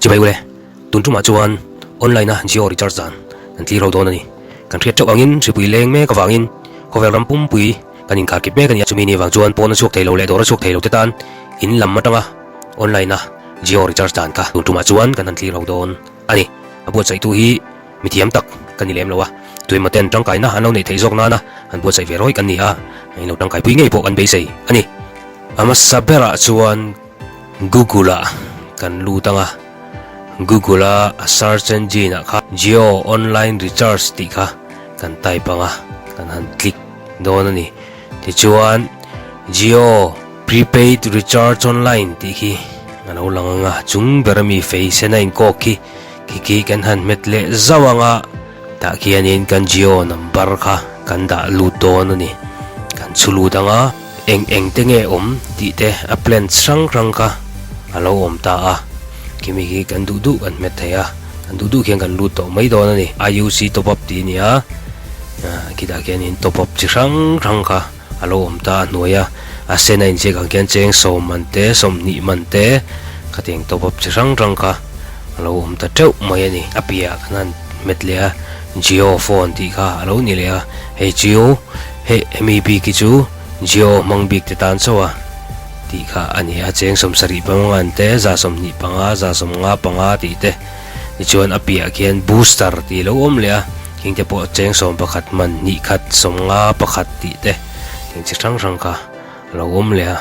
Chibai ule, tun tumah chuan online a Jio recharge dan kan thlir ho dawn a ni. Kan hriat theuh angin hripui leng mek avangin khawvel ram pumpui kan inkharkip mek a ni a. Chumi ni avang chuan pawn a chhuak thei lo leh dawr a chhuak thei lo te tan in lam atanga online a Jio recharge dan kha tun tumah chuan kan han thlir ho dawn a ni. A buatsaihtu hi mithiam tak ka ni lem lo a, tuemaw ten tangkaina an lo neih theih zawk nana an buatsaih ve rawih kan ni a, in lo tangkaipui ngei pawh kan beisei a ni. A hmasa berah chuan Google ah kan lut ang a, Google a a search engine ah kha Jio online recharge tih kha kan type ang a, kan han click dawn a ni. Tichuan Jio prepaid recharge online tih khi a lo lang ang a, chung ber ami fei sen a inkawk khi khi khi kan han hmet leh zauh ang a, tah khianin kan Jio number kha kan dah lut dawn a ni. Kan chhu lut ang a. Eng eng te nge awm tih te a plans hrang hrang kha a lo awm ta a, khimi khi kan duh duh kan hmet thei a, kan duh duh khian kan lut tawh mai dawn a ni. IUC top up tih a ni a, khitah khianin top up chi hrang hrang kha a lo awm ta a hnuai a, a sen a inziak ang khian cheng sawm man te, sawmhnih man te khatiang top up chi hrang hrang kha a lo awm ta teuh mai a ni. A piahah kan han hmet leh a, Jio phone tih kha a lo ni leh a, hei Jio. Hei hemi bik hi chu Jio hmang bik te tan chauh a tih kha a ni a, cheng 75 an te, 125, 155 tih te tichuan a piah khian booster tih lo awm leh a, khing te pawh cheng 11 man hnih khat 51 tih te eng chi hrang hrang kha a lo awm leh a,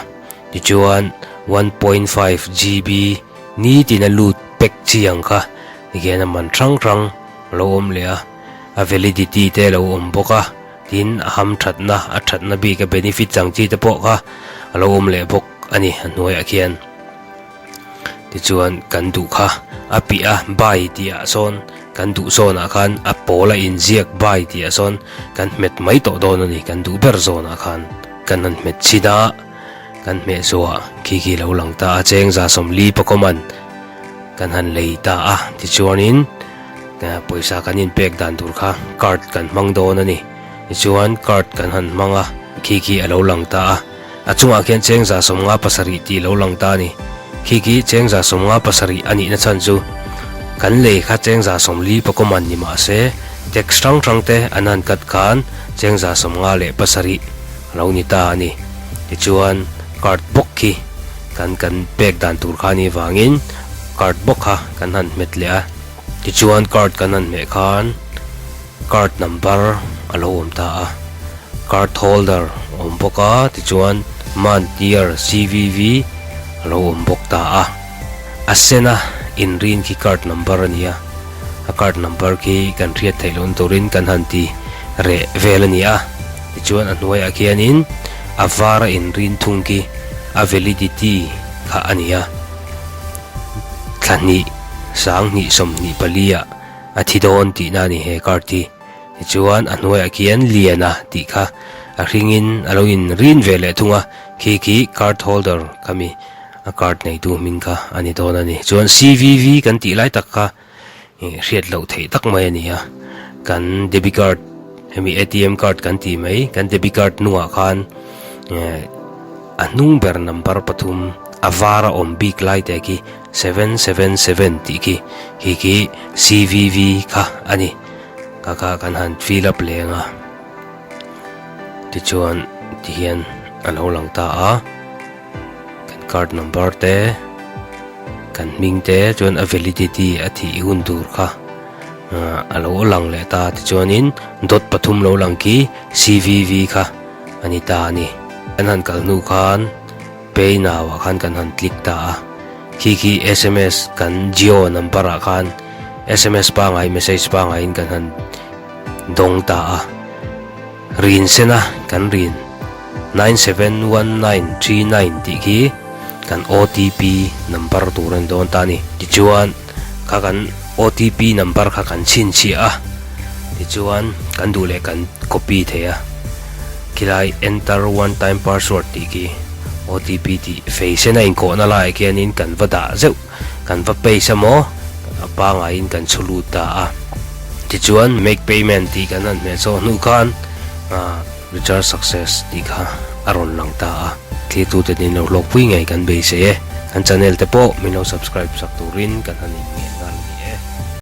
tichuan 1.5 GB nitin a lut pack chi ang kha tikhian a man hrang hrang a lo awm leh a, a validity te a lo awm bawk a. Tin, a ham thatna, a thatna bik, a benefits ang chi te pawh kha a lo awm leh bawk a ni a hnuaiah khian. Tichuan kan duh kha a piah a buy tih ah sawn kan duh zawnah khan a pawl a inziak buy tih ah sawn kan hmet mai tawh dawn a ni kan duh ber zawnah khan kan han hmet chhin a, kan hmeh zuah khi khi lo lang ta a cheng 140 pakawman kan han lei ta a tichuanin. Pawisa kan inpek dan tur kha card kan hmang dawn a ni. Tichuan card kan han hmang a, khi khi a lo lang ta a. A chungah khian cheng 57 tih a lo lang ta a ni. Khi khi cheng 57 a nihna chhan chu kan lei kha cheng 40 pakawman ni mah se tax hrang hrang te an han cut khan cheng 57 a lo ni ta a ni. Tichuan card bawk khi kan kan pek dan tur kha a nih vangin card bawk kha kan han hmet leh a. Tichuan card kan han hmeh khan card number a lo awm ta a, card holder a awm bawk a, tichuan month, year, CVV a lo awm bawk ta a. A sena inrin khi card number a ni a, a card number khi kan hriat theih lohna turin kan han ti reh vel a ni a. Tichuan a hnuaiah khianin a vara inrin thung khi a validity kha a ni a. Thla hnih, sang hnih 24 ah a thi dawn tihna a ni he card hi. Tichuan a hnuaiah khian Liana tih kha a hringin a lo in rin ve leh thung a, khi khi card holder kha mi a card neitu hming kha a ni dawn a ni. Chuan CVV kan tih lai tak kha hriat loh theih tak mai a ni a, kan debit card hemi ATM card kan tih mai kan debit card hnungah khan a hnung ber number pathum a var a awm bik lai te khi 777 tih khi khi khi CVV kha a ni ka kha kan han fill up leng a tichuan tihian a lo lang ta a. Kan card number te, kan hming te chuan a validity a thih hun tur kha a lo lang leh ta tichuanin dot pathum lo lang khi CVV kha a ni ta a ni. Kan han kal hnu khan pay now ah khan kan han click ta a, khi khi sms kan Jio number ah khan sms pangai message pangaiin kan han dawng ta a. Rin sena kan rin 971939 tih khi kan OTP number tur a ni dawn ta a ni. Tichuan kha kan OTP number kha kan chhinchhiah a, tichuan kan duh leh kan copy thei a. Khilai enter one time password tih khi OTP tih fei sena inkawhna laiah khianin kan va dah zeuh. Kan va paste emaw a pangaiin kan chhu lut ta a, tichuan make payment tih kan han hmeh chawh hnu khan recharge success tih kha a rawn lang ta a, thlir tute nen lo hlawkpui ngei kan beisei e. Kan channel te pawh min lo subscribe sak turin kan han inngen.